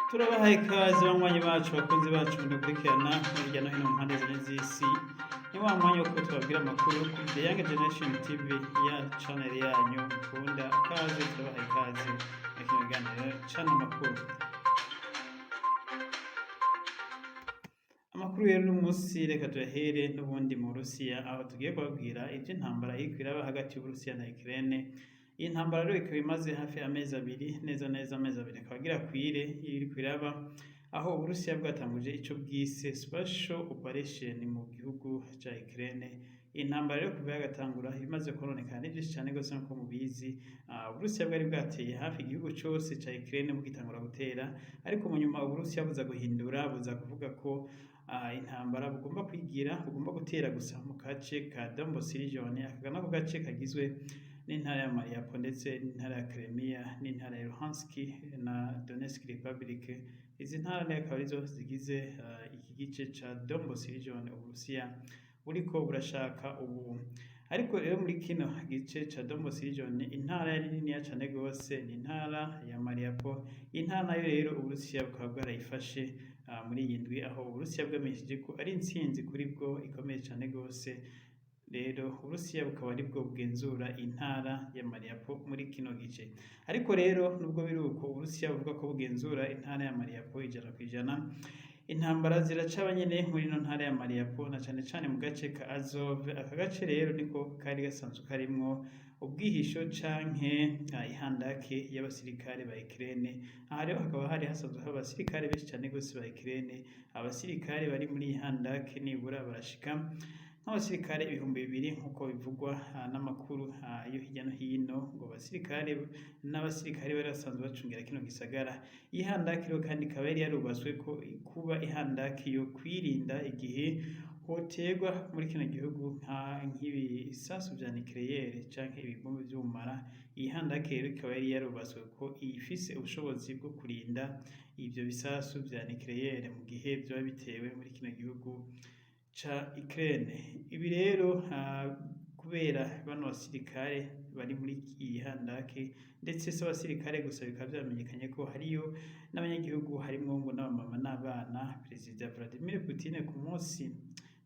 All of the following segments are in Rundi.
Turabahaye ikaze banywanyi bacu, bakunzi bacu mudukurikirana hirya no hino mu mpande zine z'isi. Ni wa mwanya wo tubabwira amakuru kuri The Young Generation TV, ya channel yanyu mukunda. Kaze, turabahaye ikaze muri kino kiganiro cana amakuru. Amakuru rero uno munsi reka tuyahere n'ubundi mu Burusiya, aho tugiye kubabwira ivy'intambara iriko iraba hagati y'Uburusiya na Ukraine. Iyi ntambara rero ikaba imaze hafi amezi 2, neza neza amezi 2 akaba agira kwire iriko iraba, aho Uburusiya bwatanguje ico bwise special operation mu gihugu ca Ukraine. Iyi ntambara rero kuva yagatangura ibimaze kononekara ni vyinshi cane gose. Nkuko mubizi, Uburusiya bwari bwateye hafi igihugu cose ca Ukraine bugitangura gutera, ariko mu nyuma Uburusiya buza guhindura, buza kuvuga ko intambara bugomba kwigira, bugomba gutera gusa mu gace ka Donbas region. Aka nako gace kagizwe n'intara ya Mariupol ndetse n'intara ya Crimea n'intara ya Luhansk na Donetsk Republic. Izi ntara rero akaba arizo zigize iki gice ca Donbas region Uburusiya buriko burashaka ubu. Ariko rero muri kino gice ca Donbas region, intara yari niniya cane gose ni intara ya Mariupol. Iyi ntara nayo rero Uburusiya bukaba bwarayifashe muri iyi ndwi, aho Uburusiya bwamenyesheje ko ari intsinzi kuri bwo ikomeye cane gose. Rero Uburusiya bukaba aribwo bugenzura intara ya Mariupol muri kino gice. Ariko rero nubwo biri uko, Uburusiya buvuga ko bugenzura intara ya Mariupol 100%, intambara ziracaba nyene muri ino ntara ya Mariupol, na cane cane mu gace ka Azov. Aka gace rero niko kari gasanzwe karimwo ubwihisho canke ihandake y'abasirikare ba Ukraine. Aha rero hakaba hari hasanzwe hari abasirikare benshi cane gose ba Ukraine. Abasirikare bari muri iyi handake nibura barashika nk'abasirikare 2000, nk'uko bivugwa n'amakuru yo hirya no hino, ngo abasirikare n'abasirikare bari basanzwe bacungira kino gisagara. Iyi handake rero kandi ikaba yari yarubatswe ko kuba ihandake yo kwirinda igihe hoterwa muri kino gihugu nk'ibisasu vya nucléaire canke ibibombe vy'ubumara. Iyi handake rero ikaba yari yarubatswe ko ifise ubushobozi bwo kurinda ivyo bisasu vya nucléaire mu gihe vyoba bitewe muri kino gihugu ca Ukraine. Ibi rero kubera bano basirikare bari muri iyi handake, ndetse si abasirikare gusa, bikaba vyamenyekanye ko hariyo n'abanyagihugu, harimwo ngo n'abamama n'abana. Perezida Vladimir Putin ku munsi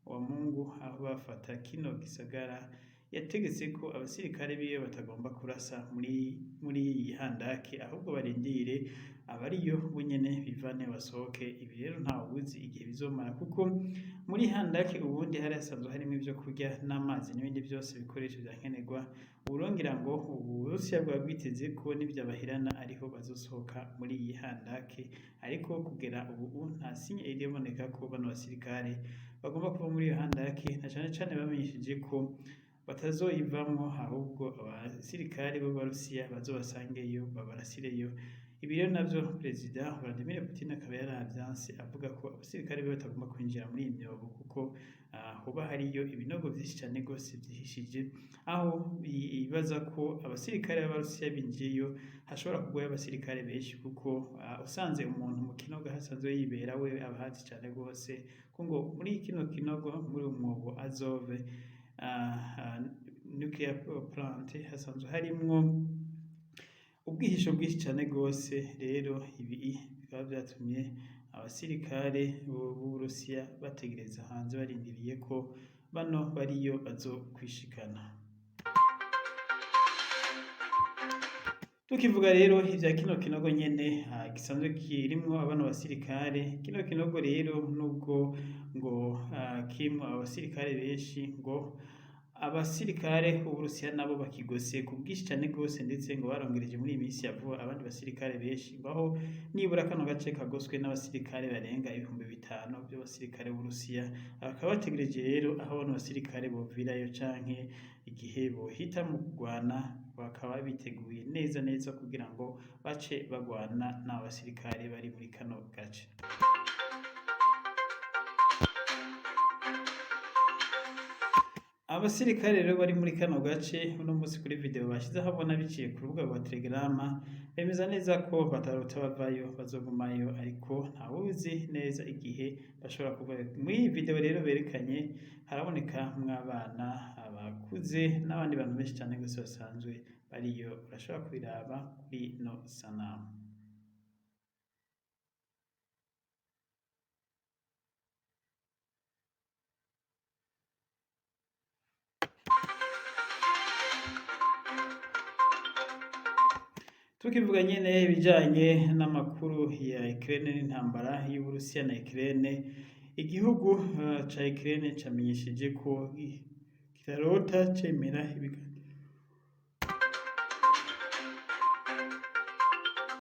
wa Mungu aho bafata kino gisagara yategetse ko abasirikare biwe batagomba kurasa muri iyi handake, ahubwo barindire abariyo bonyene bivane basohoke. Ibi rero ntawuzi igihe bizomara, kuko muri handake ubundi hari hasanzwe harimwo ivyo kurya n'amazi n'ibindi vyose bikoresho vya nkenerwa. Uburongira ngo Uburusiya bwaba bwiteze ko nivyabahirana ariho bazosohoka muri iyi handake, ariko kugera ubu nta signe iriboneka ko bano basirikare bagomba kuva muri iyo handake, na cane cane bamenyesheje ko batazoyivamwo, ahubwo abasirikare b'Abarusiya bazobasangeyo babarasireyo. Ibi rero navyo Perezida Vladimir Putin akaba yaravyanse, avuga ko abasirikare be batagomba kwinjira muri iyi myobo, kuko hoba hariyo ibinogo vyinshi cane gose vyihishije, aho bibaza ko abasirikare b'Abarusiya binjiyeyo hashobora kugwayo abasirikare benshi, kuko usanze umuntu mu kinogo hasanzwe yibera we aba ahazi cane gose, ko ngo muri kino kinogo, muri uwo mwobo Azov nuclear plant, hasanzwe harimwo ubwihisho bwinshi cane gose. Rero ibi bikaba vyatumye abasirikare b'Uburusiya bategereza hanze, barindiriye ko bano bariyo bazokwishikana. Tukivuga rero ivya kino kinogo nyene gisanzwe kirimwo bano basirikare, kino kinogo rero nubwo ngo kirimwo abasirikare benshi, ngo abasirikare b'Uburusiya nabo bakigose ku bwinshi cane gose, ndetse ngo barongereje muri iyi minsi ya vuba abandi basirikare benshi, aho nibura kano gace kagoswe n'abasirikare barenga 5000 vy'abasirikare b'Uburusiya. Bakaba bategereje rero aho bano basirikare bovirayo canke igihe bohitamwo kugwana, bakaba biteguye neza neza kugira ngo bace bagwana n'abo basirikare bari muri kano gace. Abasirikare rero bari muri kano gace uno munsi kuri video bashize ahabona biciye ku rubuga rwa Telegram, bemeza neza ko batarota bavayo, bazogumayo, ariko ntawuzi neza igihe bashobora kuvayo. Muri iyi video rero berekanye haraboneka mw'abana, abakuze n'abandi bantu benshi cyane gose basanzwe bariyo. Urashobora kubiraba kuri no sanamu. Tukivuga nyene ibijanye n'amakuru ya Ukraine n'intambara y'Uburusiya na Ukraine, igihugu ca Ukraine camenyesheje ko kitarota cemera ibiganiro.